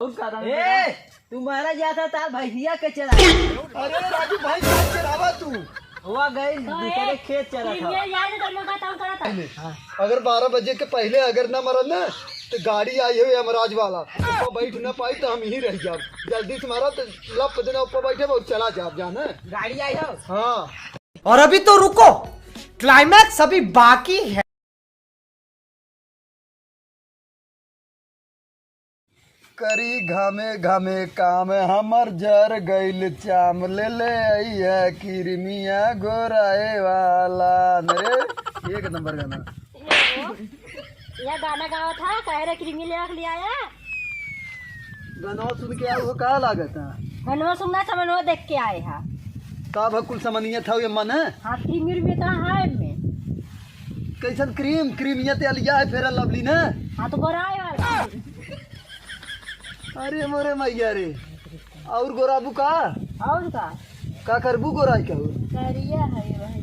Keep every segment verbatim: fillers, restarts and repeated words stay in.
ए, तुम्हारा जाता तार भैंसिया के चरा। अरे राजू भाई, का चरावा तू? हुआ गई, दूसरे खेत चरा था। ये यार तो लोग का काम करा था। पहले, अगर बारह बजे के पहले अगर ना मरब ना, तो गाड़ी आई हुई यमराज वाला, ऊपर बैठ ना पाई तो हम यहीं रह जाब। जल्दी से मारा तो लप देना ऊपर बैठे और चला जाब, जाना। गाड़ी आई हो। हाँ। और अभी तो रुको, climax अभी बाकी है। करी घामे घामे काम, हमर जर गइल चाम, ले ले आई है किरमिया गोराए वाला। अरे, एक नंबर गाना। यह गाना गावा था, कहे रे किरमिया ले आया। गनवा सुन के आए हो, का लागत है? गनवा सुनना था, मनवा देख के आए हा। का भा कुल समनिया था ये मन है? हाँ, क्रीम व्रीम ये कहाँ है इनमें? कैसन क्रीम? क्रीम ये तेल या है Fair and Lovely ना? हाँ, तो गोराए वाला। अरे मोरे मैया रे, और गोराबू का? और का? का करबू गोराई का और? करिया है ये भाई।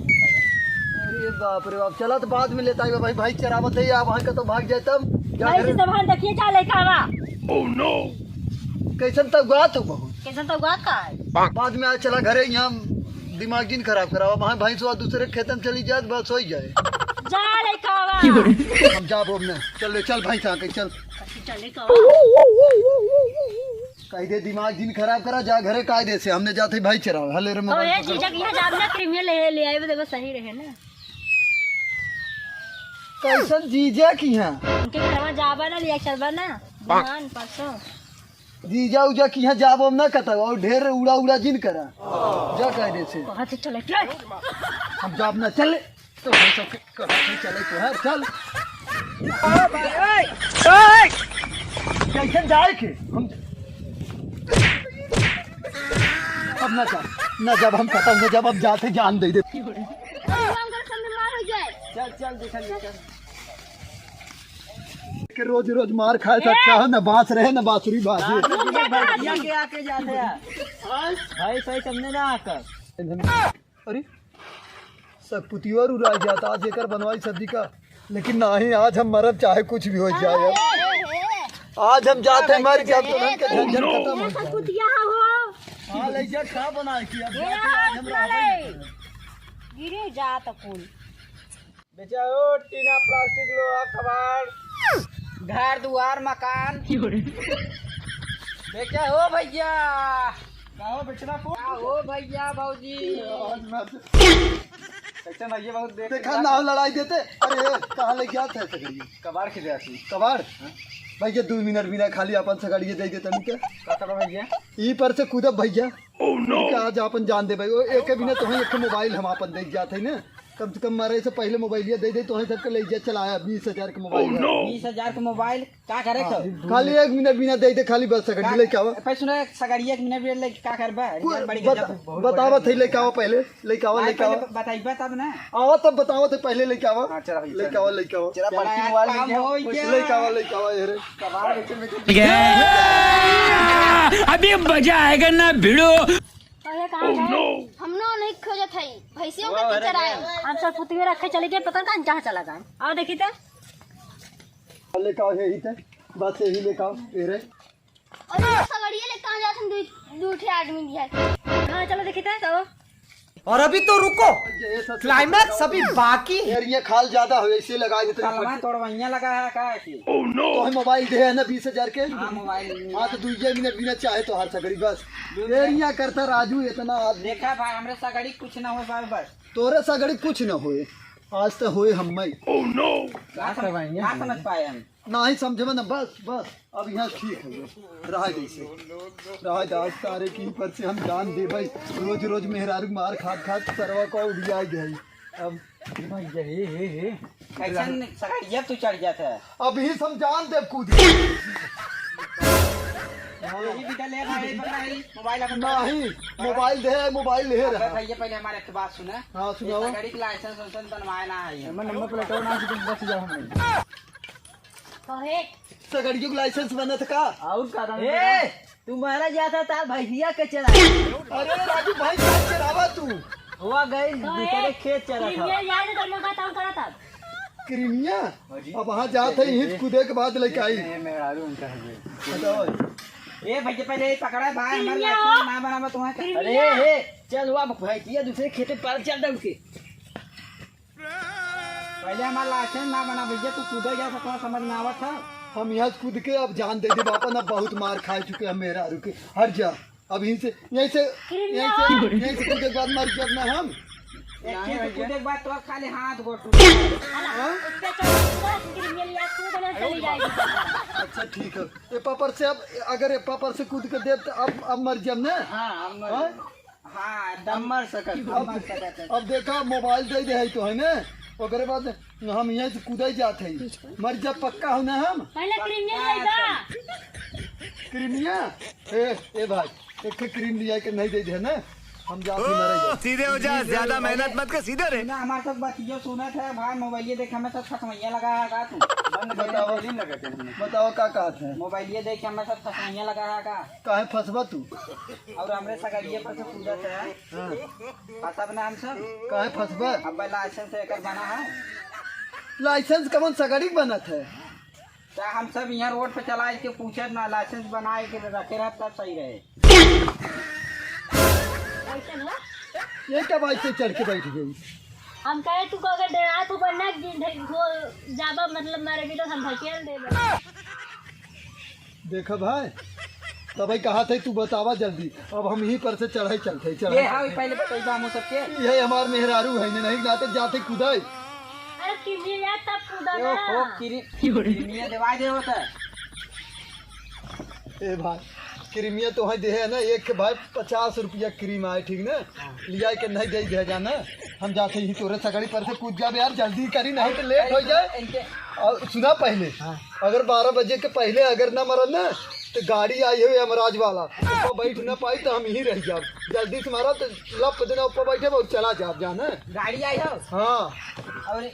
अरे बाप रे बाप, चला तो बाद में लेता है भाई, भाई चरावत है, आप वहाँ का तो भाग जाए तब। जा भाई घरे। से सामान रखिए, जा लेके आवा। Oh no! कैसन तब गात हो बहुत? कैसन तब गात का है? बाद में आज चला घरे, यहाँ दिमाग जिन खराब करावा, वहाँ भैंस हुआ दूसरे खेतन चली जाए, बस हो ही जाए। जा लेके आवा। हम जाबो अब ना, चल रे, चल भैंस आके, चल। चले का? कायदे दिमाग जिन खराब करा, जा घरे कायदे से, हमने जाते भाई चरावे। हले रे ओ, मोबाइल ए, पकड़। जीजा के यहाँ जाब ना, क्रीमिया ले, ले आए, देखो सही रहे ना। कैसन जीजा की यहाँ? उनके घरवा जाबा ना, लिया चलबा ना, बिहान परसों। जीजा उजा की यहाँ जाब हम ना कतौ, और ढेर उड़ा उड़ा जिन करा। जा कायदे से। कहाँ से चले, चल। हम जाब ना, चले। तो हम सबके कहाँ से चले तोहार, चल। कैसे जाए के? हम अब ना जा, ना जब हम खत्म हो, जब हम जाते जान दे दे। चल, चल, देखा, चल। के रोज रोज मार खाए से अच्छा है, ना बांस रहे, ना बांसुरी बाजे। भैया के आके जाते हैं। भाई सही समझे ना आकर। अरे, सतपुतिया उड़ा जाता आज एकर बनवाई सब्जी का, लेकिन नहीं, आज हम मरब चाहे कुछ भी हो जाए। अब आज हम जाते मर जाब तो उनके झंझट खत्म हो जाए। सतपुतिया हो। हाँ, ले जा, खा बना के, अब ए, जाते आज हम रहबे नहीं करब। गिरे जात कुल। बेचा हो टीना, प्लास्टिक, लोहा, कबाड़, घर दुआर, मकान। बेचा हो भैया। का हो बेचना को? का हो भैया, भौजी? आज मत। कैसे भैया, बहुत देख देखा ना हो लड़ाई देते। अरे, कहाँ ले गया था सगड़ी? कबाड़ खिदे आती। कबाड़? हाँ। भैया, दो मिनट बिना खाली अपन सगड़िए दे देते नहीं क्या? का करो भैया? ई पर से कूदब भैया। Oh no! आज अपन जान दे भाई। ओ, एक बिना तो है, एक मोबाइल हम अपन देख जाते हैं ना। कम से कम मरे से पहले मोबाइलिया दे दे, तोहे सबके ले जा चलाया बीस हजार के मोबाइल। Oh no! बीस हजार के मोबाइल का करे हाँ, तो? खाली एक मिनट बिना दे दे, खाली बस सगड़ी का लेके आवा। पैसा सुना, सगड़ी एक मिनट बिना लेके का करबा? कुछ यार, बड़ी बता-, गजब। बतावा थे, लेके आवा पहले, लेके आवा, भाई, लेके आवा। पहले ब-, बताइबा तब ना। आवा तब बतावा थे, पहले लेके आवा। हाँ, चला भाई, लेके चला। आवा, लेके आवा। चला, चला बल्कि यार, मोबाइल काम लेके आवा। हो गया। लेके आवा, लेके आवा, ये रे। कबाड़ बेचे, बेचे। अभी मजा आएगा ना भिड़ो। अरे, कहाँ गए? हम ना नहीं खोजत हई, भैंसियों का टीचर आए। हम सब पुतवे रखे चले गए, पता नहीं कहाँ चला गए। आओ देखी तो। लेके आओ, यही थे, बस यही लेके आओ, ये रे। अरे, सगड़िया ले कहाँ जात हम दू, दू ठे आदमी भी है। हाँ, चलो देखी तो, तो। और अभी तो रुको, climax अभी बाकी है। यार, ये खाल ज्यादा हो, इसे लगा देते हैं। कलमा तोड़वैया लगा है का ऐसी? तो है मोबाइल दे है ना बीस हजार के? हाँ, मोबाइल। हाँ, तो दुइये मिनट बिना चाहे तो हार सगड़ी बस। दुइये। एरिया करता राजू इतना आदमी। देखा भाई, हमरे सगड़ी कुछ ना होए बस, बस। तोरे सगड़ी कुछ ना होए, आज तो होए हम। का समझ, का समझ पाए हम? नाही समझे ना, बस, बस, अब यहाँ ठीक है, रहा जैसे, रहा जा, सारे की पर से हम जान दे भाई, रोज रोज मेहरारू मार खात खात सरवा को उड़िया गई। अब भाई, हे, हे, हे। कैसन सगड़िया तू चढ़ जाता है? अभी हम जान दे कूद के। यही बिटा ले भाई, पकड़ा है, मोबाइल अपन। नहीं, मोबाइल दे, मोबाइल ले अबे रहा। भैया, पहले हमारे एक बात सुना। हाँ, सुनाओ। इस गाड़ी के लाइसेंस वाइसेंस बनवाए ना है। नंबर, नंबर प्लेट और ना, बस जाओ हमने। कहे। सगड़ियों के लाइसेंस बनत का? और का रंग ए, बना? तुम्हारा ज्यादा तार भैया के चला। अरे राजू भाई, का चरावा तू? हुआ गई, कहे। दूसरे खेत चरा था। ये यार तो लोग काम करा था। क्रीमिया? हाँ जी। अब वहाँ जाते ही हित कूदे के बाद लेके आई। ये मेहरारू उनका है ये। बताओ। ए भैया, पहले ये पकड़ा है भाई, हमारे किरमिया लाइसेंस हो। ना बनावा तुम्हारे। अरे किरमिया। हे, चल हुआ भैया, दूसरे खेते पर चल दे उसके। पहले हमारा लाइसेंस ना बना भैया, तू कूदा जा, तो समझ में आवत है। हम यहाँ से कूद के अब जान दे दे बापा ना, बहुत मार खा चुके हैं मेहरारू के। हट जा, अब यहीं से, यहीं से, किरमिया। यहीं से, यहीं से कूदे के बाद मर जाब ना हम। एक चीज कूदे के बाद तो खाली हाथ गोड़ टूट। हाँ? उससे चल, उससे किरमिया लिया, तू बना चली जाएगी। अच्छा ठीक है, ए पापर से अब, अगर ए पापर से कूद के देब तो अब, अब मर जाब ना। हाँ, अब मर हाँ? हाँ, दम मर सकत, अब, मर सकत है। अब देखा, मोबाइल दे दे है तो है ना, ओकरे बाद हम यहाँ से कूदे जात है, मर जा पक्का हो ना हम। पहले क्रीम ले ले जा। क्रीमिया? ए, ए भाई, एक ठे क्रीम लिया के नहीं दे दे ना, हम जात ही मरे जा। सीधे हो जा, ज्यादा मेहनत मत कर, सीधे रहे। ना, हमारे सब बतियो सुनत है भाई, मोबाइल ये देख, हमें सब खसमैया लगा है का तू? बंद कर, बताओ। फिल्म लगा के हमने। बताओ का कहत है? मोबाइल ये देख, हमें सब खसमैया लगा है का? काहे फंसबा तू? और हमरे सगरिये पर से पूछत है। हाँ। फंसब ना हम सब। काहे फंसबा? अब लाइसेंस एकर बना है। लाइसेंस कवन सगरी बनत है? तो हम सब यहाँ रोड पे चला के पूछत ना, लाइसेंस बनाए के रखे रहत तब सही रहे। कैसे हुआ? ये क्या बाइक पे चढ़ के बैठ गई? हम कहे तू को अगर डरा तू बनना हो जाबा, मतलब मारे भी तो हम धकेल देबे। देखा भाई, तबही कहा थे तू बतावा जल्दी, अब हम यहीं पर से चढ़ाई चलते, चढ़ाई ये हाँ, चलते। पहले बताइबा हम सबके। ये हमार मेहरारू है, नहीं ना तो जाते कुदाई। अरे किरमिया यार, तब कूदा ये ना। हो किरी-, किरमिया देवा दे होता। ए भाई, किरमिया तो है दे है ना, एक के भाई पचास रुपया क्रीम आए, ठीक ना? हाँ। लिया के नहीं दे दे जाना, हम जाते ही तोरे सगड़ी पर से कूद जाबे यार, जल्दी करी, नहीं तो लेट हो जाए। इनके और सुना पहले, हाँ। अगर बारह बजे के पहले अगर ना मरन ना, तो गाड़ी आई हो यमराज वाला, ऊपर बैठ ना पाई तो हम यहीं रह जाब। जल्दी से मारा तो लप देना ऊपर बैठे और चला जाब, जाना। गाड़ी आई हो? हाँ। और इन-,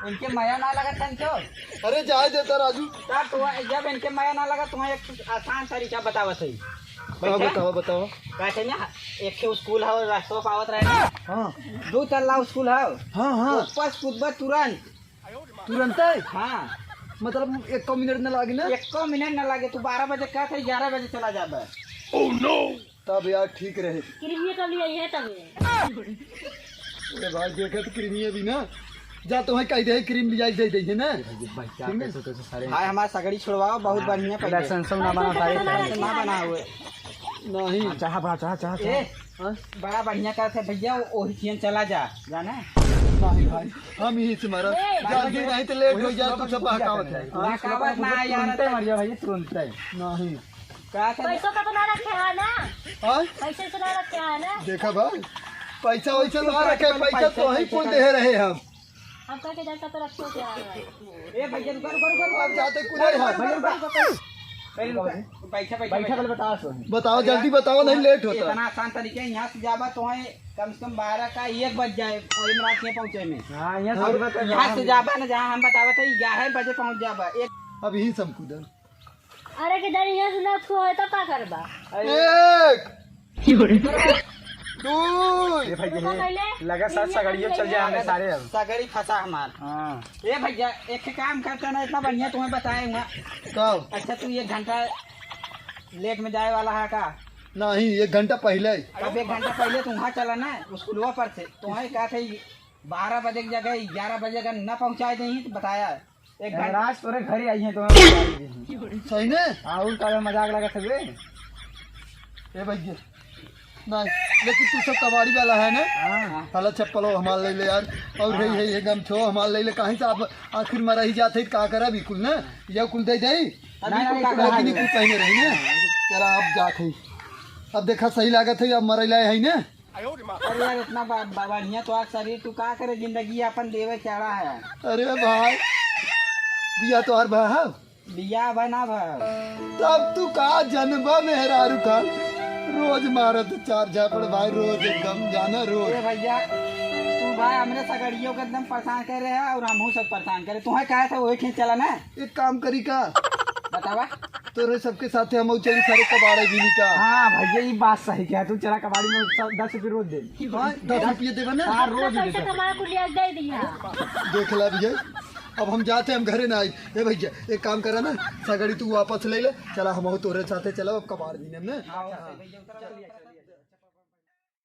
इनके मया ना लगत तन क्यों? अरे जाए देता राजू। तब तो जब इनके मया ना लगा, तुम्हें एक आसान तरीका बतावत है। हाँ, अच्छा? बताओ, बताओ। कहते ना, एक ठे स्कूल है, रास्ता पावत रहे ना। हाँ। दो तल्ला स्कूल है। हाँ, हाँ। ऊपर से कूदबा तुरंत। तुरंत है? हाँ। मतलब एको मिनट न लागे ना? एको मिनट न लागे। तू बारह बजे कहत है, ग्यारह बजे चला जाबे। Oh no! तब यार ठीक रहे। क्रीमिया का लिया ये तब ये। अरे भाई देखे तो क्रीमिया भी ना। जा तो है कह दे क्रीम लिया दे दे है ना। भाई, भाई, क्या ठीक है? कैसे, कैसे सारे भाई हमारा सगड़ी छुड़वाओ, बहुत हाँ। बढ़िया पहले। लाइसेंस ना बना सारे। लाइसेंस ना बना हुए। नहीं। चाह बा, चाह, चाह, चाह। ए, हाँ? बड़ा बढ़िया करत है भैया, वो, वही चीन चला जा, जाना? नहीं भाई, हम यहीं से मरब। ए, जल्दी नहीं तो लेट हो जाए, तो सब बहकावत है। बहकावत ना यार। तुरंते मर जा भाई, तुरंते। नहीं। का कर पैसों का तो ना रखे है ना? हाँ? पैसे से ना रखे है ना? देखा भाई, पैसा वैसे ना रखे, पैसा तो वहीं कुल दे रहे हम। अब कह के जाता तो रखो क्या है? ए भैया, रुको, रुको, रुको, रुको। अब जाते कुछ नहीं है। भैया, रुको, रुको, रुको। पहले रुको। बैठा, बैठा, बैठा, बैठा। पहले बताओ, सुन। बताओ, जल्दी बताओ, नहीं लेट होता। इतना आसान तरीका है, यहाँ से जाबा तो है, कम से कम बारह का एक बज जाए, और इमरान के पहुँचे में। हाँ, यहाँ से और जाबा तो यहाँ से जाबा ना, जहाँ हम बतावत है, ग्यारह बजे पहुँच जाबा। एक अब यही सब कुदर। अरे, के जानी यहाँ से ना छुआ है, तो का करबा? अरे। एक। दो। ये भाई, रुको ये पहले। लगा साथ सगड़ियों चल जाए हमें सारे अब। सगड़ी फंसा हमार। हाँ। ए भैया, एक ठे काम करते ना, इतना बढ़िया तुम्हें बताए हुआ। कब? अच्छा, तू एक घंटा लेट में जाए वाला है का? नहीं, एक घंटा पहले। अब एक घंटा पहले तू वहाँ चला ना, स्कूलवा पर से। तुम्हें कहा था, बारह बजे की जगह ग्यारह बजे अगर न पहुँचाए देही तो बताया। एक घंटा। यमराज तोरे घरे आई हैं, तुम्हें बता देही। सही में? हाँ, और का मजाक लगा था बे? ए भैया, नहीं, लेकिन तू सब कबाड़ी वाला है ना? हाँ। साला चप्पलो हमार ले ले यार, और हाँ। है, है, है गमछो हमार ले ले, कहीं से आप आखिर मरा ही जाते हैं, का करा बिल्कुल ना? ये कुल दे दे। अभी नहीं, कुल नहीं, का कुल कहा लेकिन है? कुल पहने रही ना? चला, अब जात है। अब देखा, सही लागत है, अब मरे लाए है ना? अरे यार, इतना बा-, बा-, बढ़िया तो आज शरीर, तू का करे, जिंदगी अपन देवे चाड़ा है। अरे भाई, बिया तो हर भाई है। बिया बना भाई। तब तू का जनबा मेहरारू का, रोज मारत चार झापड़ भाई, रोज एकदम जाना रोज। ए भैया, तू भाई हमरे सगड़ियों के एकदम परेशान कर रहे हैं और हमहू सब परेशान करे। तुम्हें कहा था वही ठीक चला ना? एक काम करी का? बतावा। तोरे सबके साथे हम चली सारे कबाड़े भी का। हाँ भैया, ये बात सही कहा तू। चला कबाड़ी में सौ, दस रुपये रोज दे। हाँ, दस रुपये देबे ना। हाँ, रोज तो दे पैसा दे। कमा के लिया दे दिया। देख ला भैया, अब हम जाते हैं, हम घरे ना आई। ए भैया, एक काम करा ना, सगड़ी तू वापस ले ले, चला हम तोरे साथे चला, अब कबार भी ने हमने। हाँ, हाँ।